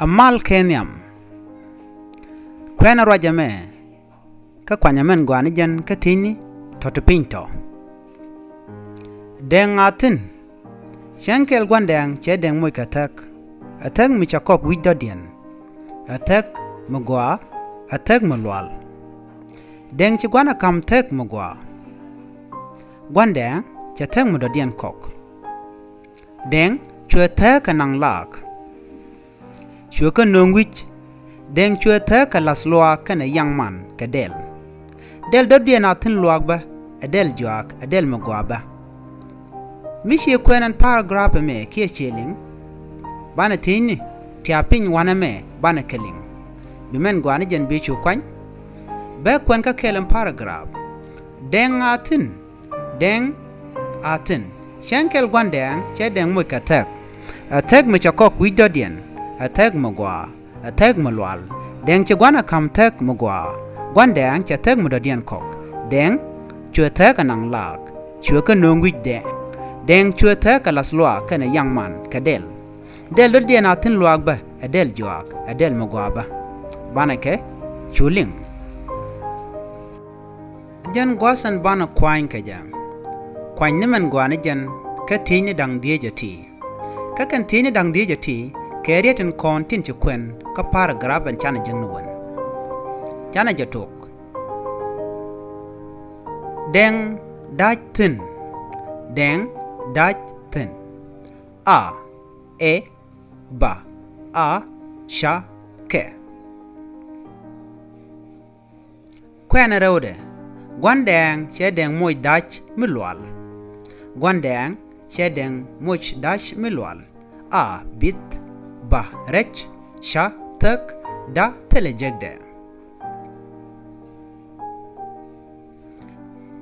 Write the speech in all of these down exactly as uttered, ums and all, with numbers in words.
Amal kɛ nhiam. Kuɛn ruac ɛmɛ kä kuany ɛmɛn gɔaa ni jɛn kä thiecni tɔ̱ ti piny tɔ̱. Dɛŋ a thi̱n. Cäŋ kɛl gua̱ndɛŋ cɛ dɛŋ moc kɛ thäk. Ɛ thäk mi cɛ kɔk wi̱c dɔ̱diɛn. Ɛ thäk mi gɔaa. Ɛ thäk mi lual. Dɛŋ ci gua̱n ɛ ka̱m thäk mi gɔaa. Gua̱ndɛŋ cɛ thäk mi dɔ̱diɛn kɔk. Dɛŋ cuɛ thäk kɛ naŋ laak. Cuɛ kä nööŋ wi̱c. Dɛŋ cuɛ thäk kɛ la̱th luaak kɛnɛ yaŋ man kɛ dɛl. Dɛl dɔ̱diɛn a thi̱n luaak bä, ɛ dɛl juaak, ɛ dɛl mi gɔaa bä. Mi ciɛ kuɛn ɛn paragraph ɛmɛ kiɛ ciɛ liŋ. Banɛ thiecni, tiaa piny wanɛ mɛ banɛ kɛ liŋ. Bi mɛn gɔaa ni jɛn bi cu kuany. Bä kuɛn kä kɛl ɛn paragraph. Dɛŋ a thi̱n. Dɛŋ a thi̱n. Cäŋ kɛl gua̱ndɛŋ cɛ dɛŋ moc kɛ thäk. Ɛ thäk mi cɛ kɔk wi̱c dɔ̱diɛn. Ɛ thäk mi gɔaa. Ɛ thäk mi lual. Dɛŋ ci gua̱n ɛ ka̱m thäk mi gɔaa. Gua̱ndɛŋ cɛ thäk mi dɔ̱diɛn kɔk. Dɛŋ cuɛ thäk ɛ naŋ laak. Cuɛ kä nööŋ wi̱c dɛŋ. Dɛŋ cuɛ thäk kɛ la̱th luaak kɛnɛ yaŋ man kɛ dɛl. Dɛl dɔ̱diɛn a thi̱n luaak bä, ɛ dɛl juaak, ɛ dɛl mi gɔaa bä. Banɛ kɛ cu liŋ. Jɛn gua̱a̱th ɛn banɛ kuany kɛ jɛ. Kuany ni mɛn gɔaa ni jɛn kä thiecni da̱ŋ dhieec ɛ ti. Kä kɛn thiecni da̱ŋ dhieec ɛ ti kɛ riet tin kɔn tin ci kuɛn kä paragraph ɛn canɛ jek ni wän. Canɛ jɛ tok. Dɛŋ da̱c thi̱n. Dɛŋ da̱c thi̱n. A, ɛ, ba, a, ca, kɛ. Kuɛn rɛwdɛ. Gua̱ndɛŋ cɛ dɛŋ moc da̱c mi lual. Gua̱ndɛŋ cɛ dɛŋ moc da̱c mi lual. A, bith, ba, rɛc, ca, thäk, da̱, thilɛ jekdɛ.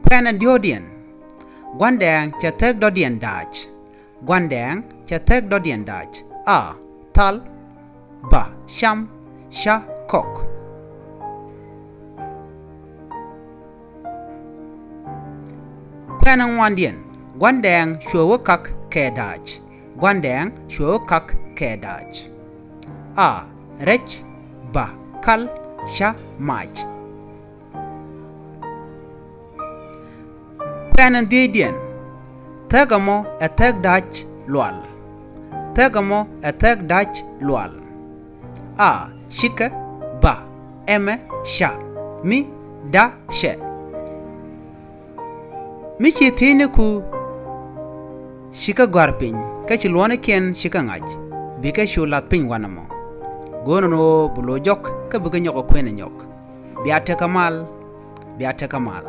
Kuɛn diɔ̱ɔ̱kdiɛn. Gua̱ndɛŋ cɛ thäk dɔ̱diɛn da̱c. Gua̱ndɛŋ cɛ thäk dɔ̱diɛn da̱c. A, thal, ba, cam, ca, kɔk. Kuɛn ŋuandiɛn. Gua̱ndɛŋ cuɛ wä kak kɛ da̱c. Gua̱ndɛŋ cuɛ wä kak kɛ da̱c. A, rɛc, ba, kal, ca, mac. Kuɛn ɛn dhiecdiɛn. Thäk ɛmɔ ɛ thäk da̱c lual. Thäk ɛmɔ ɛ thäk da̱c lual. A, cikɛ, ba, ɛmɛ, ca, mi, da̱, cɛ. Mi ci thiecniku cikɛ gɔ̱a̱r piny kä ci luɔ̱nikiɛn cikɛ ŋa̱c, bikɛ cu lath piny wanɛ mɔ. Go̱o̱rä ni ɣöö bi lo̱c jɔk kä bikɛ nyɔk ɛ kuën ɛ nyɔk. Bia tekɛ mal, bia tekɛ mal.